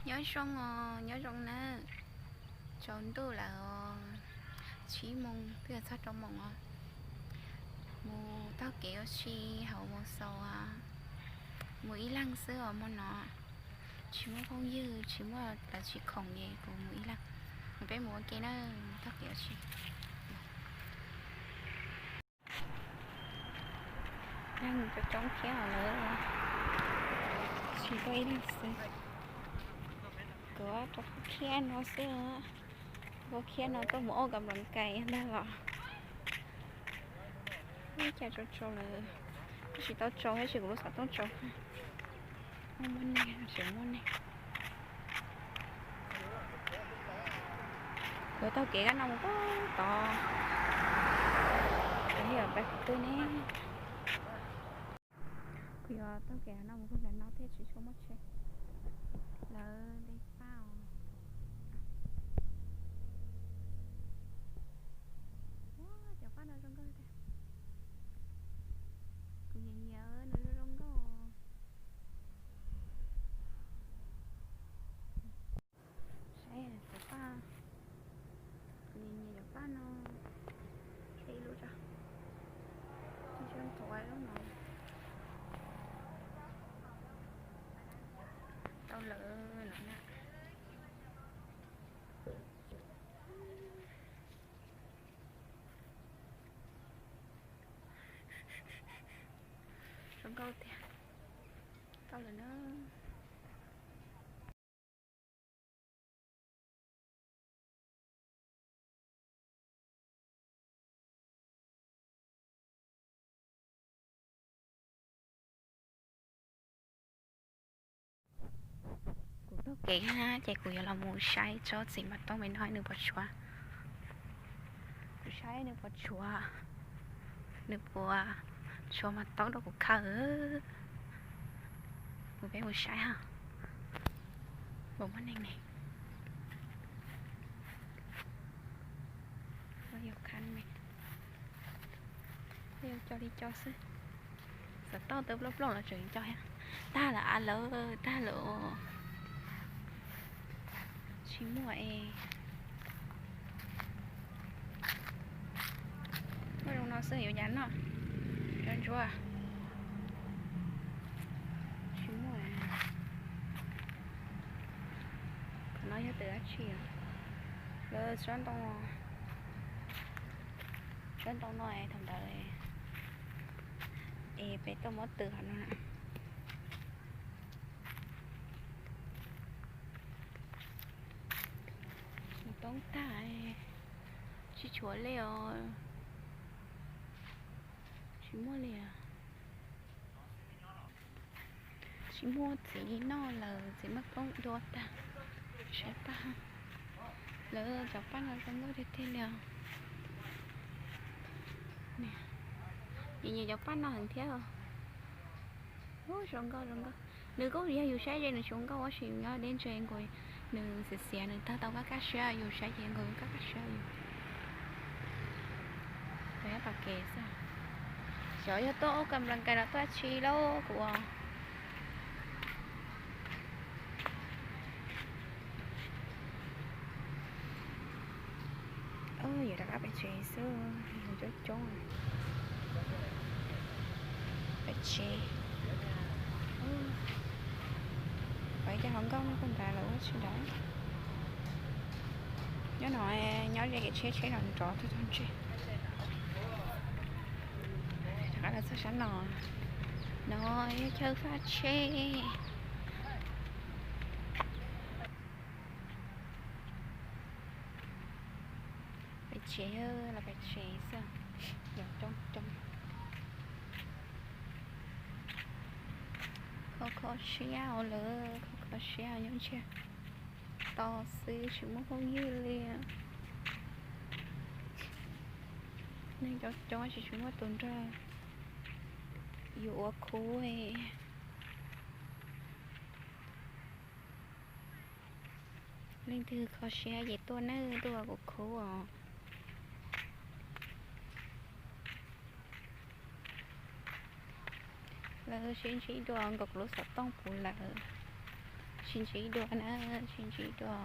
Nyob zoo os, nyob zoo nawb. Tsaus ntuj lawm os, tsib moos twb yuav txog rau moos os. Mus taug kev ua si hauv Moos Xaus, mus ib leeg xwb os hmo no. Tsis muaj phooj ywg, tsis muaj lawv tsis khoom es kuv mus ib leeg. Peb mus ua ke na, taug kev ua si. Neeg coob coob thiab lawm, tsis tuaj ib leeg xwb. Kuv rau khub khiab no xwb, khub khiab no tuaj mus ua kam nploos kais ntag los. Ib cas tsaus tsaus lawm, tab sis tau tsaus tab sis kuv lub xov tooj tsaus. Muaj muaj neeg, tseem muaj neeg. Kuv taug kev kab no mus puag tod, kuv yuav pais qhov twg ne? Kuv yuav taug kev no mus puag nram no thiaj tsis tshua muaj tsheb. Lawv de paj os. Ua, cov paj no zoo nkauj tiag. Kuv nyiam nyiam nws zoo zoo nkauj. Saib cov paj, kuv nyiam nyiam cov paj no. Saib ib lub tso, nthuav lub no. Tau lawm no na. Zoo nkauj tiag. Tau lawm na. Kuv taug kev na ces kuv yuav los mus saib tsob txiv mas toob me no nws puas tshuav. Kuv saib nws puas tshuav, nws puas tshuav mas toob rau kuv khaws. Mus peb mus saib ha. Puas muaj neeg ne? Yog khab me, yog co li co xwb. Xov tooj twb plooj plooj los tseem co thiab. Tag lawm av lawm, tag lawm. Tsis muaj es. Muaj zoo no xwb yuav cas noj. Ntsuag ntsuag. Tsis muaj. Qhov no yog twg dab tsi? Lawv tsob ntoo, tsob ntoo no es thaum ntawd es peb tuaj muab tws qhov no. Toob tag, tsis tshuav li os. Tsis muaj li. Tsis muaj txiv noj lawm, txiv muab poob dua tag. Saib paj, lawv cov paj no zoo nkauj tiag tiag li os. Nyiam nyiam cov paj no heev thiab. Ub, zoo nkauj zoo nkauj. Nws kuj yog yus saib ze nws tsis zoo nkauj tab sis yus nyob deb ntseg nkaus, nws xiav xiav nws tawg tau kaj kaj siab, yus saib ces nkaus kaj kaj siab yus. Peb tom kev xwb. Xyov yog tuaj ua kam nplas kais los tuaj tsis lauj kuv. Yuav rov qab pem tsev xwb, coob coob. Pem tsev. Pais cov hluas nkauj nyob puag nrad lawm ua tsis nrad. Nyob no, nyob ze kev tsheb, tsheb nrov nrov tag tag ntsej. Rov qab los txog sab no. No yog chaw faj tsheb. Pem tsev, los pem tsev xwb. Coob coob. Kho kho siab lawm, kho kho siab nyob ntsiag to xwb tsis muaj phooj ywg li. Neeg coob coob tsis tsis muaj tus nrog yus ua khub. Leej twg kho siab ces tuaj nawb, tuaj ua kuv khub os. Lawv sib ntsib dua nkaus kuv lub xov tooj puv lawm. Tsis ntsib dua na, tsis ntsib dua.